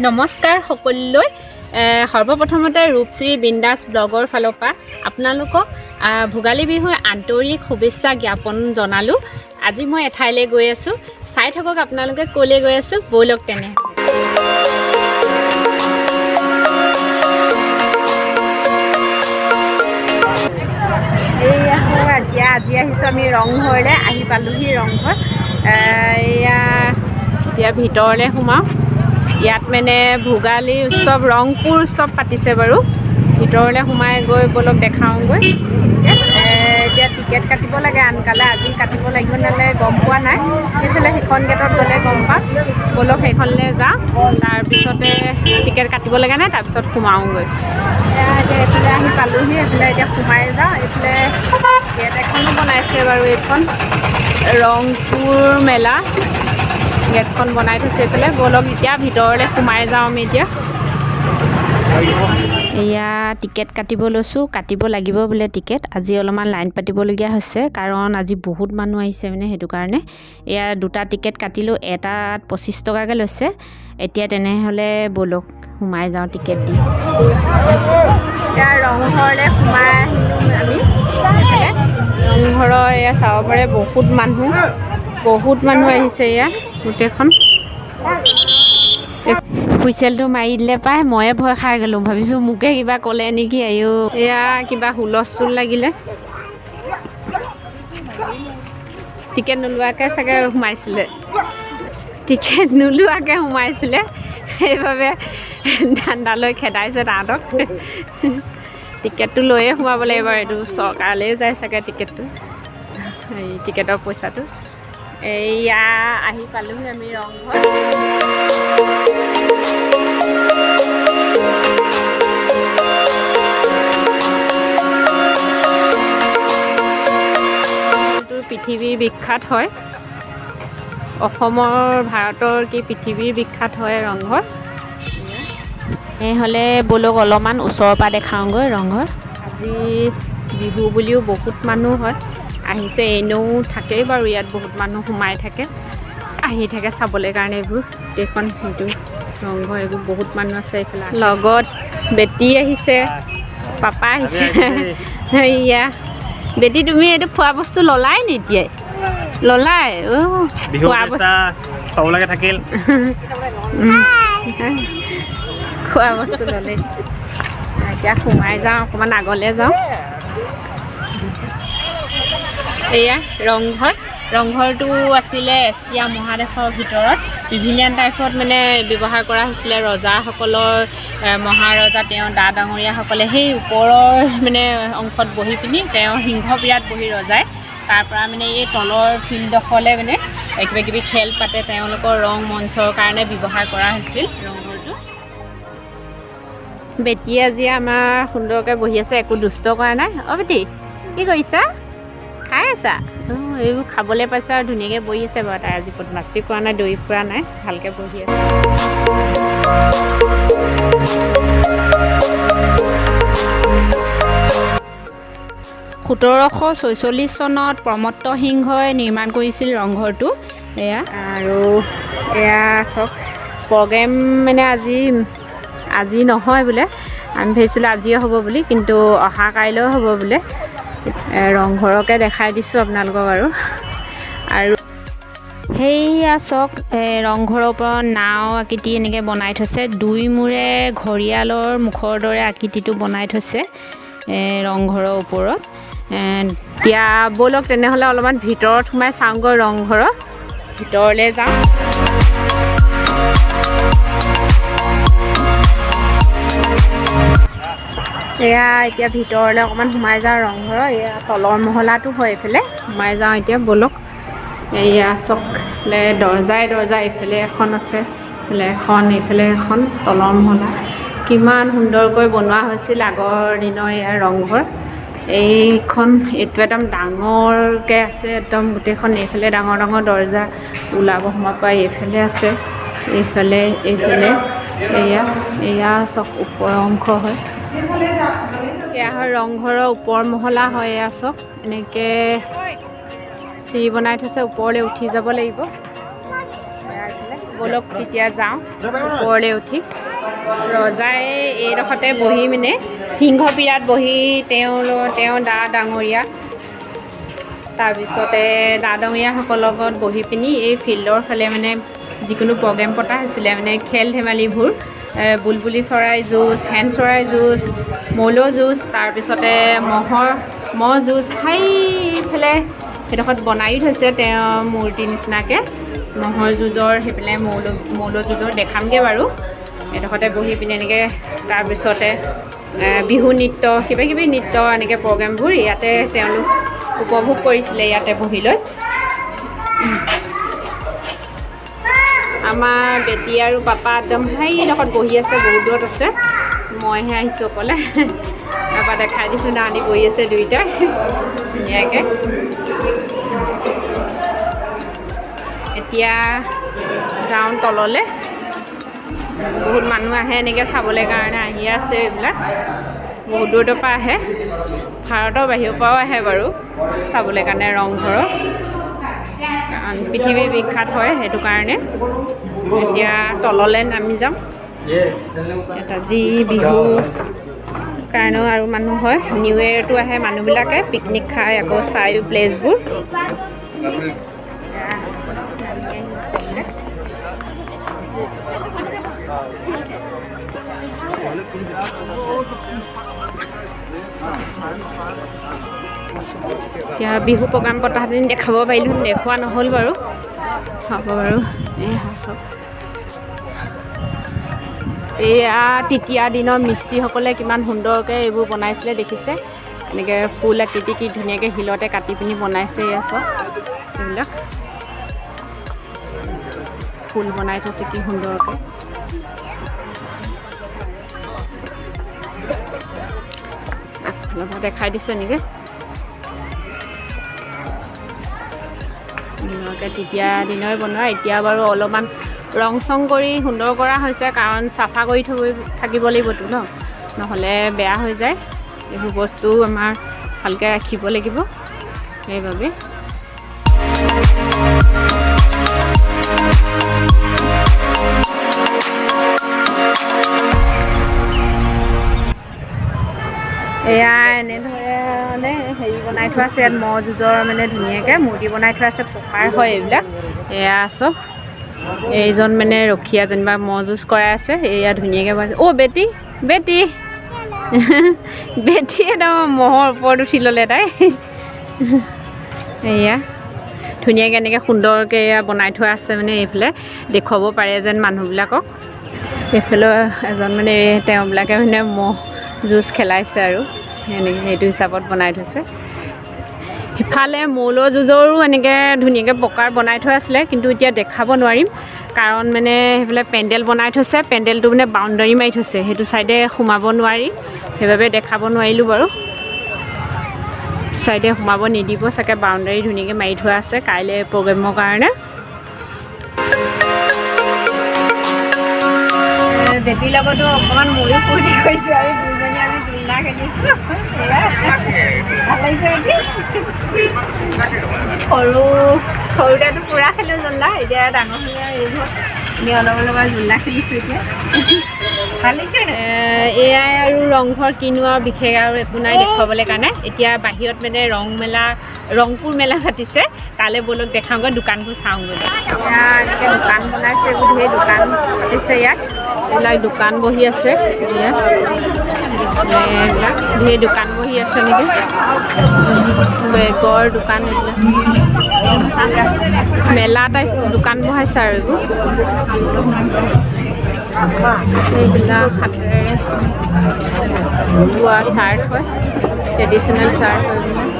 নমস্কাৰ সকলোলৈ। সৰ্বপ্ৰথমতে ৰূপশ্ৰী বিন্দাছ ব্লগৰ ফালৰ পৰা আপোনালোকক ভোগালী বিহুৰ আন্তৰিক শুভেচ্ছা জ্ঞাপন জনালোঁ। আজি মই এঠাইলৈ গৈ আছোঁ, চাই থাকক আপোনালোকে ক'লৈ গৈ আছোঁ। ব'লক তেনে। এইয়া এতিয়া আজি আহিছোঁ আমি ৰংঘৰলৈ, আহি পালোহি ৰংঘৰ। এয়া এতিয়া ভিতৰলৈ সোমাওঁ। ইয়াত মানে ভোগালী উৎসৱ, ৰংপুৰ উৎসৱ পাতিছে বাৰু। ভিতৰলৈ সোমাই গৈ ব'লক দেখাওঁগৈ। এতিয়া টিকেট কাটিব লাগে আনকালে, আজি কাটিব লাগিব নালাগে গম পোৱা নাই। সেইফালে সেইখন গেটত গ'লে গম পাম। ব'লক সেইখনলৈ যাওঁ, তাৰপিছতে টিকেট কাটিব লাগে নাই, তাৰপিছত সোমাওঁগৈ। এতিয়া এইফালে আহি পালোহি, এইফালে এতিয়া সোমাই যাওঁ। এইফালে গেট এখনো বনাইছে বাৰু, এইখন ৰংপুৰ মেলা গেটখন বনাই থৈছে এইফালে। ব'লক এতিয়া ভিতৰলৈ সোমাই যাওঁ আমি এতিয়া। এয়া টিকেট কাটিব লৈছোঁ, কাটিব লাগিব বোলে টিকেট। আজি অলপমান লাইন পাতিবলগীয়া হৈছে, কাৰণ আজি বহুত মানুহ আহিছে মানে, সেইটো কাৰণে। এয়া দুটা টিকেট কাটিলোঁ, এটাত 25 টকাকৈ লৈছে। এতিয়া তেনেহ'লে ব'লক সোমাই যাওঁ টিকেট দি। এতিয়া ৰংঘৰলৈ সোমাই আহিলোঁ আমি। এইফালে ৰংঘৰৰ এয়া চাব পাৰে, বহুত মানুহ, বহুত মানুহ আহিছে এয়া গোটেইখন। হুইচেলটো মাৰি দিলে পাই ময়ে ভয় খাই গ'লোঁ, ভাবিছোঁ মোকে কিবা ক'লে নেকি। আইঅ, এয়া কিবা হুলস্থুল লাগিলে, টিকেট নোলোৱাকৈ চাগে সোমাইছিলে, টিকেট নোলোৱাকৈ সোমাইছিলে, সেইবাবে ঠাণ্ডালৈ খেদাইছে তাহাঁতক। টিকেটটো লৈয়ে সোমাব লাগিব, এইটো চৰকাৰলৈয়ে যায় চাগে টিকেটটো, এই টিকেটৰ পইচাটো। এইয়া আহি পালোহি আমি ৰংঘৰ। পৃথিৱীৰ বিখ্যাত হয়, অসমৰ, ভাৰতৰ কি পৃথিৱীৰ বিখ্যাত হয় ৰংঘৰ। তেনেহ'লে ব'লক অলপমান ওচৰৰ পৰা দেখাওঁগৈ ৰংঘৰ। আজি বিহু বুলিও বহুত মানুহ হয় আহিছে, এনেও থাকেই বাৰু ইয়াত বহুত মানুহ সোমাই থাকে, আহি থাকে চাবলৈ কাৰণে। এইবোৰ গোটেইখন সেইটো ৰংঘৰ, এইবোৰ বহুত মানুহ আছে এইফালে। লগত বেটি আহিছে, পাপা আহিছে। এয়া বেটি, তুমি এইটো খোৱা বস্তু ল'লাই নি এতিয়াই? ল'লাই? অ' বিহু খোৱা বস্তু চাবলৈকে থাকিল। খোৱা বস্তু ল'লে। এতিয়া সোমাই যাওঁ, অকণমান আগলৈ যাওঁ। এয়া ৰংঘৰ। ৰংঘৰটো আছিলে এছিয়া মহাদেশৰ ভিতৰত বিভিলিয়ান টাইপত মানে ব্যৱহাৰ কৰা হৈছিলে। ৰজাসকলৰ, মহাৰজা তেওঁ দা ডাঙৰীয়াসকলে সেই ওপৰৰ মানে অংশত বহি পিনি, তেওঁ সিংহপীড়াত বহি ৰজাই তাৰ পৰা মানে এই তলৰ ফিল্ডডোখৰলৈ মানে কিবা কিবি খেল পাতে, তেওঁলোকৰ ৰং মঞ্চৰ কাৰণে ব্যৱহাৰ কৰা হৈছিল ৰংঘৰটো। বেটী আজি আমাৰ সুন্দৰকৈ বহি আছে, একো দুষ্ট কৰা নাই। অ' বেটী, কি কৰিছা? খাই আছা? অঁ, এইবোৰ খাবলৈ পাইছে আৰু ধুনীয়াকৈ বহি আছে বাৰু। তাই আজি বদমাচি কৰা নাই, দৌৰি ফুৰা নাই, ভালকৈ বহি আছে। 1746 চনত প্ৰমত্ত সিংহই নিৰ্মাণ কৰিছিল ৰংঘৰটো এয়া। আৰু এয়া চব প্ৰগ্ৰেম মানে আজি আজি নহয় বোলে, আমি ভাবিছিলোঁ আজিয়ে হ'ব বুলি, কিন্তু অহা কাইলৈও হ'ব বোলে। ৰংঘৰকে দেখাই দিছোঁ আপোনালোকক আৰু আৰু সেইয়া চাওক, ৰংঘৰৰ ওপৰত নাও আকৃতি এনেকৈ বনাই থৈছে, দুই মূৰে ঘৰিয়ালৰ মুখৰ দৰে আকৃতিটো বনাই থৈছে ৰংঘৰৰ ওপৰত। এতিয়া ব'লক তেনেহ'লে অলপমান ভিতৰত সোমাই চাওঁগৈ, ৰংঘৰৰ ভিতৰলৈ যাওঁ। এয়া এতিয়া ভিতৰলৈ অকণমান সোমাই যাওঁ ৰংঘৰৰ। এয়া তলৰ মহলাটো হয়, এইফালে সোমাই যাওঁ এতিয়া ব'লক। এয়া চক দৰ্জাই দৰ্জা, এইফালে এখন আছে, এইফালে এখন, এইফালে এখন। তলৰ মহলা কিমান সুন্দৰকৈ বনোৱা হৈছিল আগৰ দিনৰ এয়া ৰংঘৰ। এইখন এইটো একদম ডাঙৰকৈ আছে একদম গোটেইখন। এইফালে ডাঙৰ ডাঙৰ দৰ্জা ওলাব সোমাব পাৰি, এইফালে আছে, এইফালে, এইফালে। এয়া এয়া চক ওপৰ অংশ হয়। এয়া হয় ৰংঘৰৰ ওপৰ মহলা হয়। এয়া চক এনেকৈ চিৰি বনাই থৈছে, ওপৰলৈ উঠি যাব লাগিব। এয়া এইফালে ব'লক তেতিয়া যাওঁ ওপৰলৈ উঠি। ৰজাই এইডোখৰতে বহি মানে সিংহপীড়াত বহি তেওঁ দা ডাঙৰীয়া, তাৰপিছতে দা ডাঙৰীয়াসকলৰ লগত বহি পিনি এই ফিল্ডৰ ফালে মানে যিকোনো প্ৰগ্ৰেম পতা হৈছিলে, মানে খেল ধেমালিবোৰ, বুলবুলি চৰাই যুঁজ, শেন চৰাই যুঁজ, ম'ল যুঁজ, তাৰপিছতে ম'হ যুঁজ, সেইফালে সেইডোখৰত বনায়ো থৈছে তেওঁ মূৰ্তি নিচিনাকৈ ম'হৰ যুঁজৰ, সেইফালে মৌল যুঁজৰ দেখামগৈ বাৰু। এইডোখৰতে বহি পিনি এনেকৈ তাৰপিছতে বিহু নৃত্য, কিবা কিবি নৃত্য, এনেকৈ প্ৰগ্ৰেমবোৰ ইয়াতে তেওঁলোক উপভোগ কৰিছিলে ইয়াতে বহি লৈ। আমাৰ বেটি আৰু পাপা একদম সেইডোখৰত বহি আছে, বহুত দূৰত আছে, মইহে আহিছোঁ অকলে। তাৰপৰা দেখাই দিছোঁ, নানি বহি আছে দুইটাই ধুনীয়াকৈ। এতিয়া যাওঁ তললৈ। বহুত মানুহ আহে এনেকৈ চাবলৈ কাৰণে, আহি আছে এইবিলাক বহুত দূৰৰ পৰা আহে, ভাৰতৰ বাহিৰৰ পৰাও আহে বাৰু চাবলৈ কাৰণে ৰংঘৰৰ, কাৰণ পৃথিৱী বিখ্যাত হয় সেইটো কাৰণে। এতিয়া তললৈ নামি যাম। ইয়াত আজি বিহু কাৰণেও আৰু মানুহ হয়, নিউ ইয়েৰটো আহে মানুহবিলাকে, পিকনিক খায় আকৌ চাই প্লেচবোৰ। এতিয়া বিহু প্ৰগ্ৰাম পতাহেঁতেন দেখাব পাৰিলোঁ, দেখুওৱা নহ'ল বাৰু, হ'ব বাৰু। এয়া চব এয়া তেতিয়া দিনৰ মিস্ত্ৰীসকলে কিমান সুন্দৰকৈ এইবোৰ বনাইছিলে দেখিছে, এনেকৈ ফুল আকৃতি কি ধুনীয়াকৈ শিলতে কাটি পিনি বনাইছে। এয়া চব এইবিলাক ফুল বনাই থৈছে কি সুন্দৰকৈ। আগফালৰ পৰা দেখাই দিছোঁ এনেকৈ ধুনীয়াকৈ তেতিয়া দিনৰে বনোৱা। এতিয়া বাৰু অলপমান ৰং চং কৰি সুন্দৰ কৰা হৈছে, কাৰণ চাফা কৰি থব থাকিব লাগিবতো ন, নহ'লে বেয়া হৈ যায়। এইবোৰ বস্তু আমাৰ ভালকৈ ৰাখিব লাগিব, সেইবাবে। এয়া এনেদৰে মানে হেৰি বনাই থোৱা আছে ইয়াত, ম'হ যুঁজৰ মানে ধুনীয়াকৈ মূৰ্তি বনাই থোৱা আছে, পকাৰ হয় এইবিলাক। এয়া চব এইজন মানে ৰখীয়া যেনিবা ম'হ যুঁজ কৰাই আছে, এয়া ধুনীয়াকৈ বনাইছে। অ' বেটি বেটি বেটি একদম ম'হৰ ওপৰত উঠি ল'লে তাই। এয়া ধুনীয়াকৈ এনেকৈ সুন্দৰকৈ এয়া বনাই থোৱা আছে, মানে এইফালে দেখুৱাব পাৰে যেন মানুহবিলাকক। এইফালে এজন মানে তেওঁবিলাকে মানে ম'হ যুঁজ খেলাইছে আৰু এনেকৈ সেইটো হিচাপত বনাই থৈছে। সিফালে মৌল যুঁজৰো এনেকৈ ধুনীয়াকৈ পকাৰ বনাই থোৱা আছিলে, কিন্তু এতিয়া দেখাব নোৱাৰিম, কাৰণ মানে সেইফালে পেণ্ডেল বনাই থৈছে, পেণ্ডেলটো মানে বাউণ্ডাৰী মাৰি থৈছে, সেইটো ছাইডে সোমাব নোৱাৰি, সেইবাবে দেখাব নোৱাৰিলোঁ বাৰু। ছাইডে সোমাব নিদিব চাগে, বাউণ্ডাৰী ধুনীয়াকৈ মাৰি থোৱা আছে কাইলৈ প্ৰগ্ৰেমৰ কাৰণে। বেটীৰ লগতো অকণমান ময়ো ফূৰ্তি কৰিছোঁ আৰু দুজনী আমি তুলনা খেলিছোঁ। ভাল লাগিছে বেটি? সৰুতেতো পূৰা খেলোঁ জোলনা, এতিয়া ডাঙৰ হৈ আৰু এইবোৰ এনেই অলপ অলপমান জোলনা খেলিছোঁ এতিয়া। ভাল লাগিছে। এয়াই আৰু ৰংঘৰ কিনো আৰু বিশেষ আৰু একো নাই দেখুৱাবলৈ কাৰণে। এতিয়া বাহিৰত মানে ৰংপুৰ মেলা পাতিছে, তালৈ ব'লক দেখাওঁগৈ, দোকানবোৰ চাওঁগৈ। এয়া এনেকৈ দোকান বনাইছে, এইবোৰ ধেৰ দোকান পাতিছে ইয়াত, এইবিলাক দোকান বহি আছে ইয়াত, এইবিলাক ধেৰ দোকান বহি আছে নেকি, বেগৰ দোকান, এইবিলাক মেলা টাইপ দোকান বহাইছে আৰু এইবোৰ। এইবিলাক হাতেৰে বোৱা চাৰ্ট হয়, ট্ৰেডিশ্যনেল চাৰ্ট হয় এইবিলাক।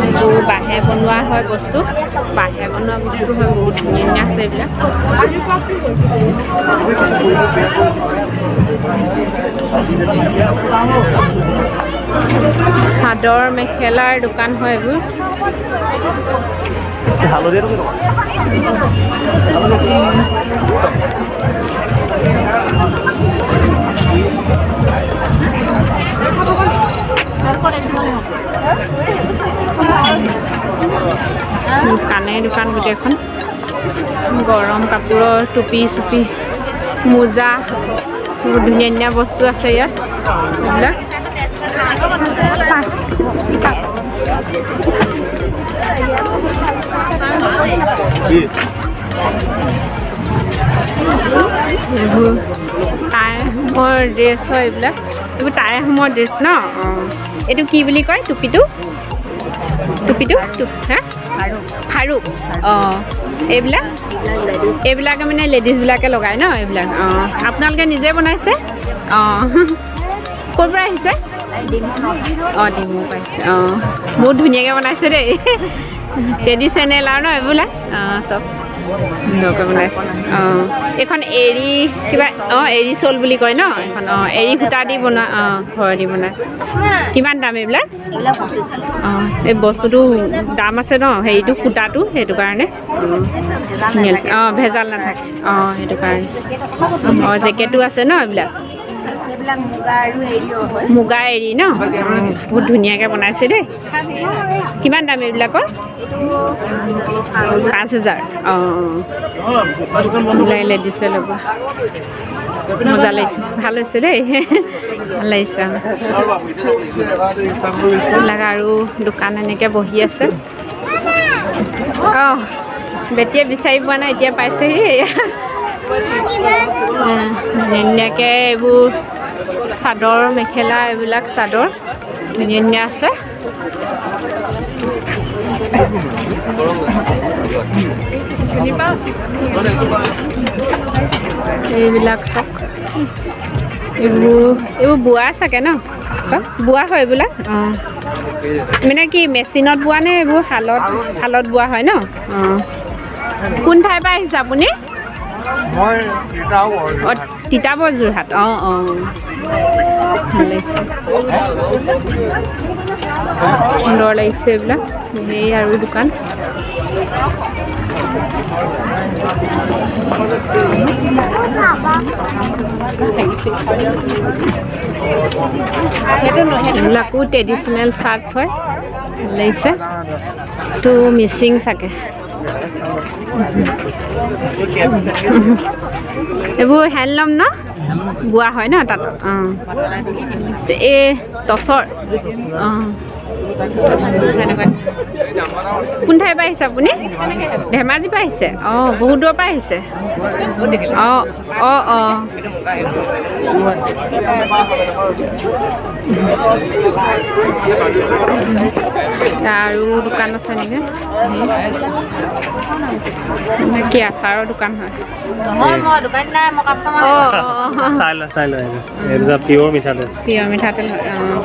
এইবোৰ বাঁহে বনোৱা হয় বস্তু, বাঁহে বনোৱা বস্তু হয়, বহুত ধুনীয়া ধুনীয়া আছে এইবিলাক। চাদৰ মেখেলাৰ দোকান হয় এইবোৰ। দোকানে দোকান গোটেইখন। গৰম কাপোৰৰ টুপি চুপি, মোজা, বহুত ধুনীয়া ধুনীয়া বস্তু আছে ইয়াত এইবিলাক। পাঁচ। এইবোৰ টাই আহোমৰ ড্ৰেছ হয় এইবিলাক। এইবোৰ টাই আহোমৰ ড্ৰেছ ন? অঁ, এইটো কি বুলি কয় টুপিটো? টুপিটো হা, ফাৰুক। অঁ, এইবিলাক এইবিলাকে মানে লেডিজবিলাকে লগায় ন এইবিলাক। অঁ, আপোনালোকে নিজে বনাইছে? অঁ, ক'ৰ পৰা আহিছে? অঁ, ডিমু পাইছে। অঁ, বহুত ধুনীয়াকৈ বনাইছে দেই, ট্ৰেডিশ্যনেল আৰু ন এইবিলাক। অঁ, চব সুন্দৰকৈ বনাইছে। অঁ, এইখন এৰী কিবা, অঁ, এৰী চল বুলি কয় ন এইখন? অঁ, এৰী সূতা দি বনোৱা। অঁ, ঘৰ দি বনায়। কিমান দাম এইবিলাক? অঁ, এই বস্তুটো দাম আছে ন, হেৰিটো সূতাটো, সেইটো কাৰণে ধুনীয়া লাগিছে। অঁ, ভেজাল নাথাকে। অঁ, সেইটো কাৰণে। অঁ, জেকেটো আছে ন এইবিলাক? মুগা এৰী ন? বহুত ধুনীয়াকৈ বনাইছে দেই। কিমান দাম এইবিলাকৰ? 5000। অঁ, ওলাই লেডিছে ল'ব। মজা লাগিছে, ভাল হৈছে দেই, ভাল লাগিছে। এইবিলাক আৰু দোকান এনেকৈ বহি আছে। অঁ, বেটিয়ে বিচাৰি পোৱা নাই, এতিয়া পাইছেহি। ধুনীয়া ধুনীয়াকৈ এইবোৰ চাদৰ মেখেলা, এইবিলাক চাদৰ ধুনীয়া ধুনীয়া আছে। এইবিলাক চব এইবোৰ এইবোৰ বোৱা চাগে ন? চব বোৱা হয় এইবিলাক। অঁ, মানে কি মেচিনত বোৱা নে এইবোৰ শালত? শালত বোৱা হয় ন? অঁ, কোন ঠাইৰ পৰা আহিছে আপুনি? অঁ, তিতাবৰ যোৰহাট। অঁ অঁ, ভাল লাগিছে, সুন্দৰ লাগিছে এইবিলাক। সেই আৰু দোকান। এইবিলাকো ট্ৰেডিশ্যনেল চাৰ্ট হয়, ভাল লাগিছে। এইটো মিচিং চাগে। এইবোৰ হেণ্ডলুম ন বোৱা হয় ন তাত? অঁ, এই টচৰ। অঁ, এনেকুৱা। কোন ঠাইৰ পৰা আহিছে আপুনি? ধেমাজিৰ পৰা আহিছে? অঁ, বহুত দূৰৰ পৰা আহিছে। অঁ অঁ অঁ, আৰু দোকান আছে নেকি? কি আচাৰৰ দোকান হয়? পিয়ৰ মিঠাতেল হয়। অঁ,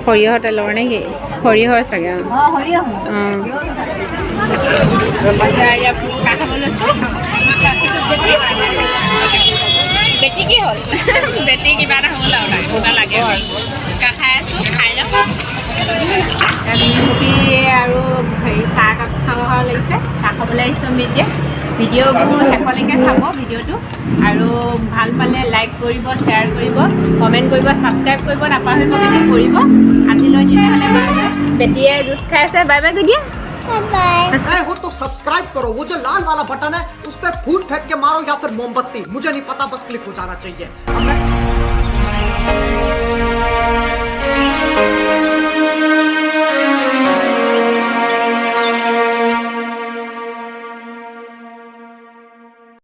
সৰিয়হৰ তেলৰ নে কি? সৰিয়হৰ চাগে। অঁ, ফুচকা খাব লৈছোঁ। বেটি কি হ'ল? বেটি কিবা এটা হ'ল আৰু কিবা লাগে আৰু। ফুচকা খাই আছোঁ, খাই লওঁ। নিমকি আৰু হেৰি চাহ কাপ খাব লাগিছে। চাহ খাবলৈ আহিছোঁ আমি এতিয়া। ভিডিঅ'বোৰ শেষলৈকে চাব ভিডিঅ'টো, আৰু ভাল পালে লাইক কৰিব, শ্বেয়াৰ কৰিব, কমেণ্ট কৰিব, ছাবস্ক্ৰাইব কৰিব নাপাহৰিব, কিন্তু কৰিব। আজিলৈ তেতিয়াহ'লে বাই বাই। বেটিয়ে জুচ খাই আছে, বাই বাই কৈ দিয়া। नए हो तो सब्सक्राइब करो, वो जो लाल वाला बटन है उस पर फूट फेंक के मारो या फिर मोमबत्ती, मुझे नहीं पता, बस क्लिक हो जाना चाहिए। अब मैं